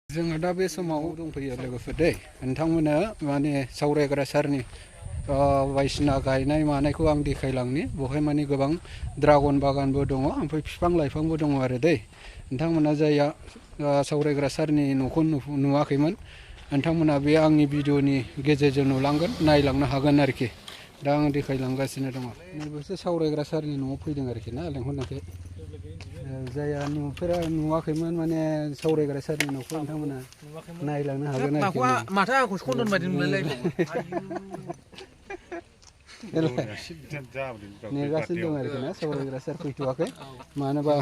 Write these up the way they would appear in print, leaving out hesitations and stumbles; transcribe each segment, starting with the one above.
जोङो दा बे समाव दंफैयो लोगोफोर दै नोंथांमोना माने सावरायग्रा सारनि बायदिसिना गायनाय मानायखौ आं देखायलांनि बेवहाय माने गोबां ड्रागन बागानबो दङ ओमफ्राय बिफां लाइफांबो दङ आरो दै नोंथांमोना जायहा सावरायग्रा सारनि न'खौ नुवाखैमोन नोंथांमोना बे आंनि भिडिअनि गेजेरजों नुलांगोन नायलांनो हागोन आरोखि दा आं देखायलांगासिनो दङ नैबेसो सावरायग्रा सारनि न'आव फैदों आरोखि ना लेंहरनायखाय जायहा नुवाखैमोन माने सावरायग्रा सारनि न'खौ नोंथांमोना नायलांनो हागोन आरोखि माथो आंखौ सनदन बायदि नुलायलाय नेगासिनो दं आरोखि ना सावरायग्रा सार फैथ'वाखै मानोबा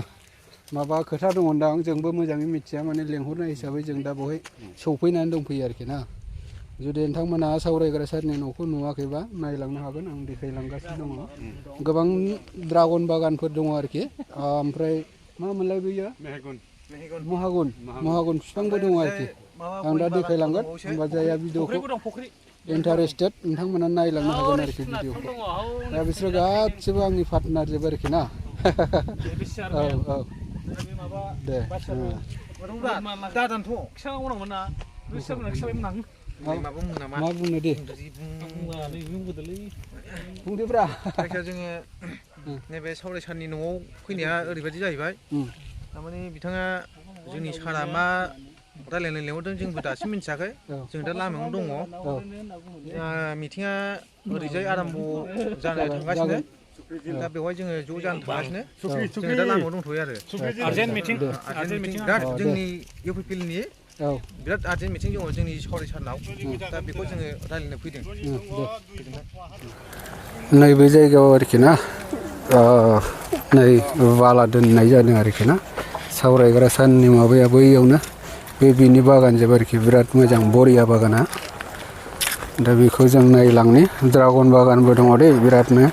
माबा खोथा दङदां जोंबो मोजाङै मिथिया माने लेंहरनाय हिसाबै जों दा बेवहाय सौफैनानै दंफैयो आरोखि ना जुदि नोंथांमोना सावरायग्रा सारनि न'खौ नुवाखैबा नायलांनो हागोन आं देखायलांगासिनो दङ गोबां ड्रागन बागानफोर दङ आरोखि ओमफ्राय मा मोनलाय बेयो महागुन बिफांबो दङ आरोखि आं दा देखायलांगोन होमबा जायहा भिडिअखौ इन्टारेस्टेड नोंथांमोना नायलांनो हागोन आरोखि भिडिअखौ दा बिसोरो गासिबो आंनि पार्टनार जोब आरोखि ना औ औ दे मा बुंनो दे बुंदोब्रा जायखिया जोङो नैबे सावराय सारनि न'आव फैनाया ओरैबायदि जाहैबाय थारमाने बिथाङा जोंनि सारा मा रायलायनो लेंहरदों जोंबो दासिम मिथियाखै जों दा लामायावनो दङ मिटिङा ओरैजाय आराम्भ जानो थांगासिनो दा बेवहाय जोङो ज' जानो थांगासिनो जोङो दा लामायाव दंथ'यो आरो आर्जेन्ट मिटिं बिराद जोंनि इउपिपिएलनि बिराद आर्जेन्ट मिटिं दङ जोंनि सावराय सारनाव दा बेखौ जोङो रायलायनो फैदों नैबे जायगायाव आरोखि ना नै बाला दोननाय जादों आरोखि ना सावरायग्रा सारनि माबाया बैयावनो बे बिनि बागान जोब आरोखि बिराद मोजां बरिया बागाना दा बेखौ जों नायलांनि ड्रागन बागानबो दङ दे बिरादनो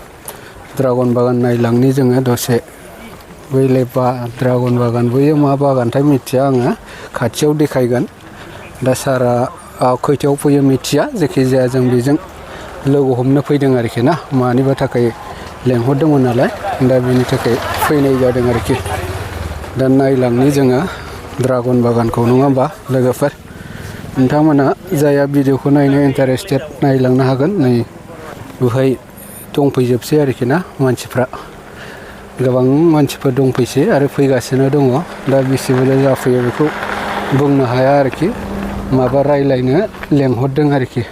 ड्रागन बागान नायलांनि जोङो दसे बैलाय ड्रागन बागान बैयो मा बागानथाय मिथिया आङो खाथियाव देखायगोन दा सारा खैथायाव फैयो मिथिया जायखिजाया जों बेजों लोगो हमनो फैदों आरोखि ना मानिबा थाखाय लेंहरदोंमोन नालाय दा बेनि थाखाय फैनाय जादों आरोखि दा नायलांनि जोङो ड्रागन बागानखौ नङा होमबा लोगोफोर नोंथांमोना जायहा भिडिअखौ नायनो इन्टारेस्टेड नायलांनो हागोन नै बेवहाय दंफैजोबसै आरोखि ना मानसिफ्रा गोबां मानसिफोर दंफैसै आरो फैगासिनो दङ दा बेसेबां जाफैयो बेखौ बुंनो हाया आरोखि माबा रायलायनो लेंहरदों आरोखि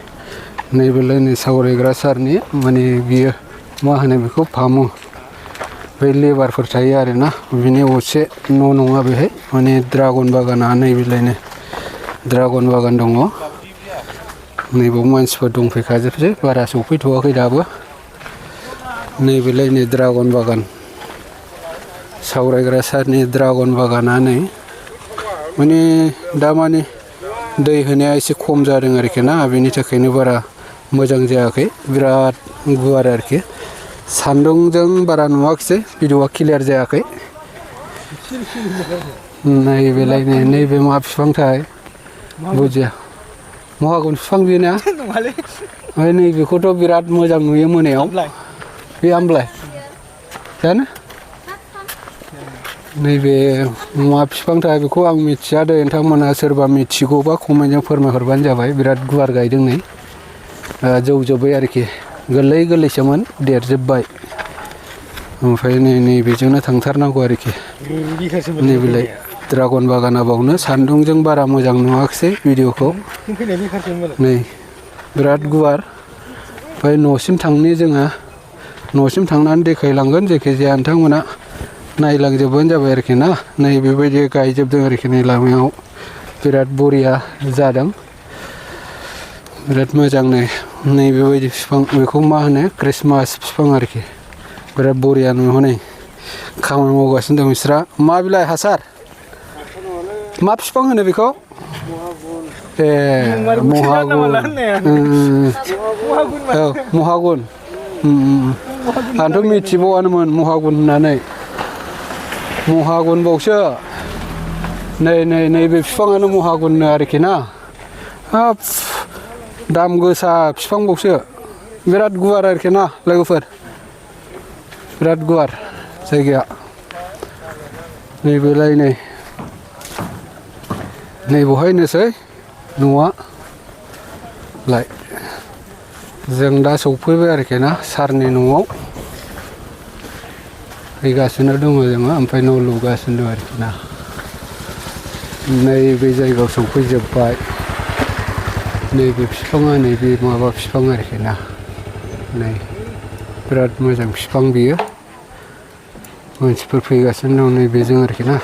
नैबेलाय नै सावरायग्रा सारनि माने बियो मा होनो बेखौ फामु बै लेबारफोर थायो आरोना बिनि असे न' नङा बेहाय माने ड्रागन बागाना नैबेलायनो ड्रागन बागान दङ नैबाव मानसिफोर दंफैखाजोबसै बारा सौफैथ'वाखै दाबो नैबेलाय नै ड्रागन बागान सावरायग्रा सारनि ड्रागन बागाना नै माने दा माने दै होनाया एसे खम जादों आरोखि ना बेनि थाखायनो बारा मोजां जायाखै बिराद गुवार आरोखि सान्दुंजों बारा नुवाखिसै भिडिअआ क्लियार जायाखै नैबेलाय नैबे मा बिफांथाय बुजिया महागुन बिफां बेयो ना ओमफ्राय नैबेखौथ' बिराद मोजां नुयो मोनायाव बे आमलाय जानो नैबे मा बिफांथाय बेखौ आं मिथिया दे नोंथांमोना सोरबा मिथिगौबा कमेन्टजों फोरमायहरबानो जाबाय बिराद गुवार गायदों नै जौजोब्बाय आरोखि गोरलै गोरलैसोमोन देरजोब्बाय ओमफ्राय नैबेजोंनो थांथारनांगौ आरोखि नैबेलाय ड्रागन बागाना बावनो सान्दुंजों बारा मोजां नुवाखिसै भिडिअखौ नै बिराद गुवार ओमफ्राय न'सिम थांनि जोङो न'सिम थांनानै देखायलांगोन जायखिजाया नोंथांमोना नायलांजोबबानो जाबाय आरोखि ना नै बेबायदि गायजोबदों आरोखि नै लामायाव बिराद बरिया जादों बिराद मोजां नै बेबायदि बिफां बेखौ मा होनो ख्रिस्टमास बिफां आरोखि बिराद बरिया नुहनै खामानि मावगासिनो दं बिस्रा मा बिलाइ हासार मा बिफां होनो बेखौ ए महागुन औ महागुन आंथ' मिथिबावानोमोन महागुन होननानै महागुनबावसो नैबे बिफाङानो महागुननो आरोखि ना हाब दाम गोसा बिफांबावसो बिराद गुवार आरोखि ना लोगोफोर बिराद गुवार जायगाया नैबेलाय नै नै बहायनोसै न'आ लाय जों दा सफैबाय आरोखि ना सारनि न'आव फैगासिनो दङ जोङो ओमफ्राय न' लुगासिनो दं आरोखि ना नैबे जायगायाव सफैजोब्बाय नैबे बिफाङा नैबे माबा बिफां आरोखि ना नै बिराद मोजां बिफां बियो मानसिफोर फैगासिनो दं नैबेजों आरोखि ना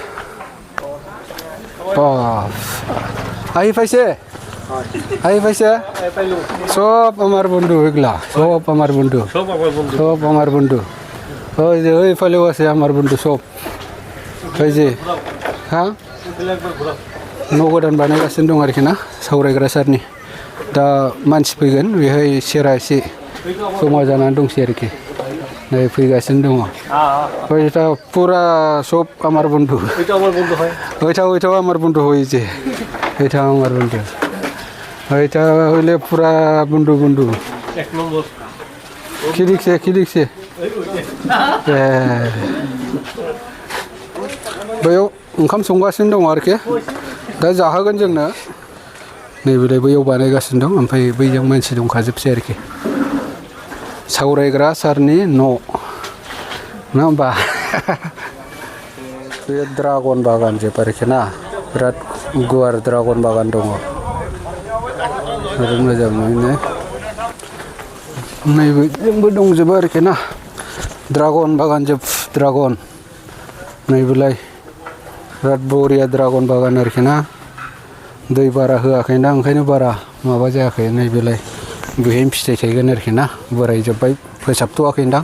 आइ पाइसे सब আমার বন্ধু এগুলা সব আমার বন্ধু সব আমার বন্ধু ওই যে ওই ফেলেও আছে আমার বন্ধু সব ওই যে হ্যাঁ न' गोदान बानायगासिनो दं आरोखि ना सावरायग्रा सारनि दा मानसि फैगोन बेहाय सेरा एसे जमा जानानै दंसै आरोखि नै फैगासिनो दङ ওইটা পুরা সব আমার বন্ধু ওইটাও আমার বন্ধু হয়েছে এটা আমার বন্ধু ওইটা হইলে পুরা বন্ধু বন্ধু কি লিখছে बैयाव ओंखाम संगासिनो दङ आरोखि दा जाहोगोन जोंनो नैबेलाय बैयाव बानायगासिनो दं ओमफ्राय बैजों मानसि दंखाजोबसै आरोखि सावरायग्रा सारनि न' नङा होमबा बे ड्रागन बागान जोब आरोखि ना बिराद गुवार ड्रागन बागान दङ आरो मोजाङैनो नैबेजोंबो दंजोबो आरोखि ना ड्रागन बागान जोब ड्रागन नैबेलाय बिराद बरिया ड्रागन बागान आरोखि ना दै बारा होआखैना ओंखायनो बारा माबा जायाखै नैबेलाय बेहायनो फिथाइ थायगोन आरोखि ना बोरायजोब्बाय फोसाबथ'वाखैदां